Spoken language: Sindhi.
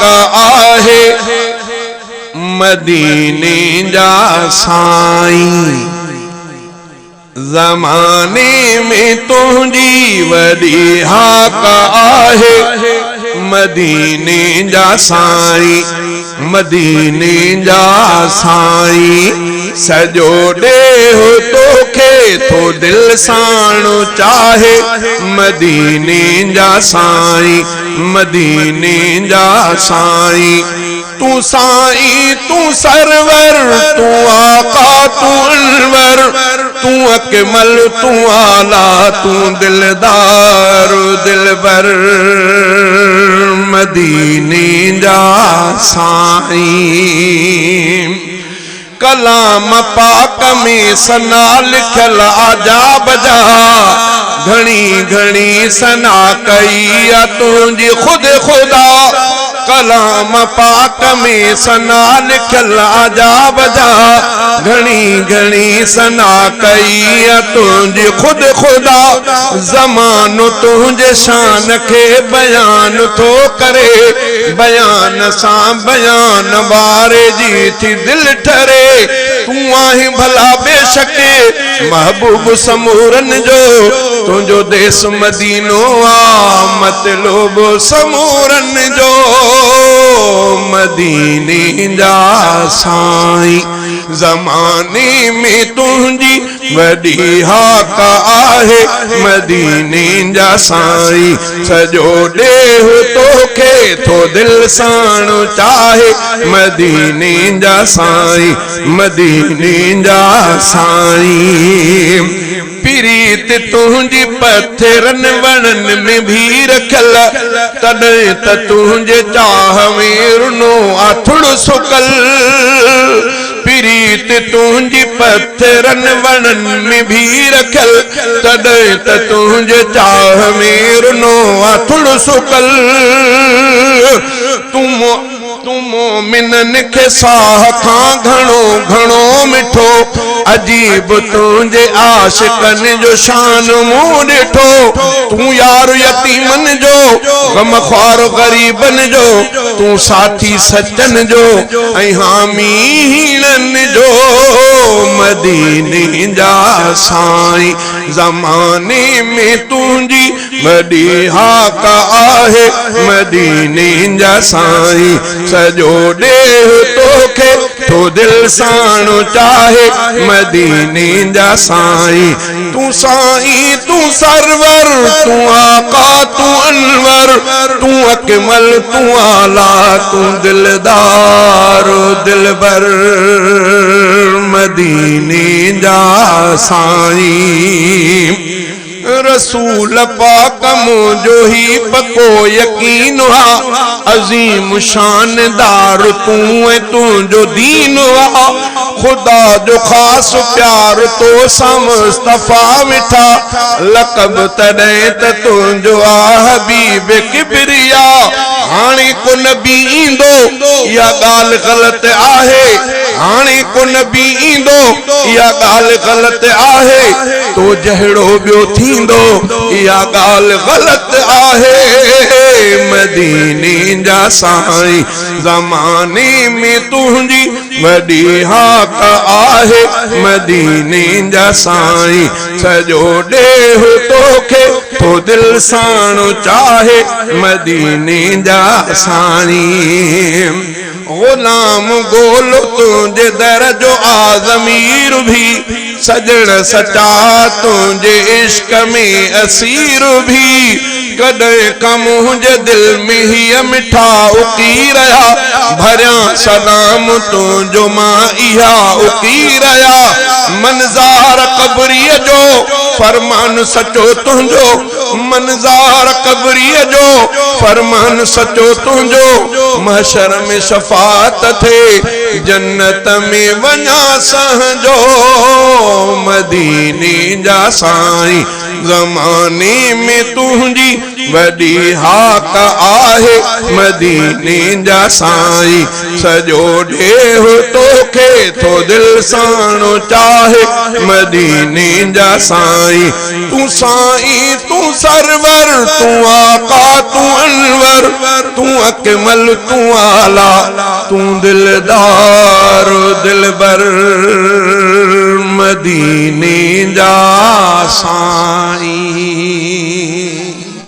هاڪ آهي مديني جا سائين. زماني ۾ تنهنجي وڏي هاڪ آهي مديني جا سائين مديني جا سائين. سڄو ڏيهه توکي ٿو دل ساڻ چاهي مديني جا سائين مديني جا سائين. تون سائين تون سرور تون آقا تون انور تون اڪمل تون اعليٰ تون دلدار دلبر مديني جا سائين. ڪلام پاڪ ۾ ثنا لکيل آ جا بجا گهڻي گهڻي ثنا ڪئي آ تنهنجي خود خدا. ڪلام پاڪ ۾ ثنا لکيل آ جا بجا گهڻي گهڻي ثنا ڪئي آ تنهنجي خود خدا. زمانو تنهنجي شان کي بيان ٿو ڪري بيان سان بيان واري جي ٿي دل ٺري. تون آهين ڀلا بيشڪ محبوب سمورن جو تنهنجو ديس مدينو آ مطلوب سمورن جو مديني جا سائين. زماني ۾ تنهنجي وڏي هاڪ آهي مديني جا سائين. سڄو ڏيهه توکي ٿو دل ساڻ چاهي مديني جا سائين مديني جا سائين. پريت تنهنجي پٿرن وڻن ۾ ڀي رکيل تڏهن ته تنهنجي چاهه ۾ رنو آٿڙ سڪل. پريت تنهنجي پٿرن وڻن ۾ ڀي رکيل تڏهن ته تنهنجي چاهه ۾ رنو آٿڙ سڪل. تون مومنن کي ساهه کان گهڻو گهڻو مٺو عجيب تنهنجي عاشقن جو شان مون ڏٺو. تون يار يتيمن جو غمخوار غريبن جو تون ساٿي سچن جو ۽ حامي هيڻن جو مديني جا سائين. زماني ۾ تنهنجي وڏي هاڪ آهي مديني جا سائين. سڄو ڏيهه توکي ٿو دل ساڻ چاهي مديني جا سائين. تون سائين تون سرور تون آقا تون انور تون اڪمل تون اعليٰ تون دلدار دلبر مديني جا سائين. رسول پاڪ منهنجو هي پڪو يقين آ عظيم شاندار تون ۽ تنهنجو دين آ. خدا جو خاص پيار تو سان مصطفيٰ مٺا لقب تڏهن ته تنهنجو آ حبيب ڪبريا. هاڻي ڪو نبي ايندو اها ڳالهه غلط آهي هاڻي ڪو نبي ايندو اها ڳالهه غلط آهي تو جهڙو ٻيو ٿيندو اها ڳالهه غلط آهي مديني جا سائين. زماني ۾ تنهنجي وڏي هاڪ آهي مديني جا سائين. سڄو ڏيهه توکي ٿو دل ساڻ چاهي مديني جا سائين. غلام گول تنهنجي در جو آ ضمير ڀي سڄڻ سچا تنهنجي عشق ۾ اسير ڀي. ڪڏهن کان منهنجي دل ۾ هيء مٺا اڪي رهيا ڀريان سلام تنهنجو مان اها اڪي رهيا. منظار قبريء جو فرمان سچو تنهنجو منظار قبريء جو فرمان سچو تنهنجو محشر ۾ شفاعت ٿئي جنت ۾ وڃان سهنجو مديني جا سائين. زماني ۾ تنهنجي وڏي هاڪ آهي مديني جا سائين سڄو ڏيهه توکي ٿو دل ساڻ چاهي مديني جا سائين تون سائين تون سرور تون آقا تون انور تون اڪمل تون اعليٰ تون دلدار دلبر مديني جا سائين.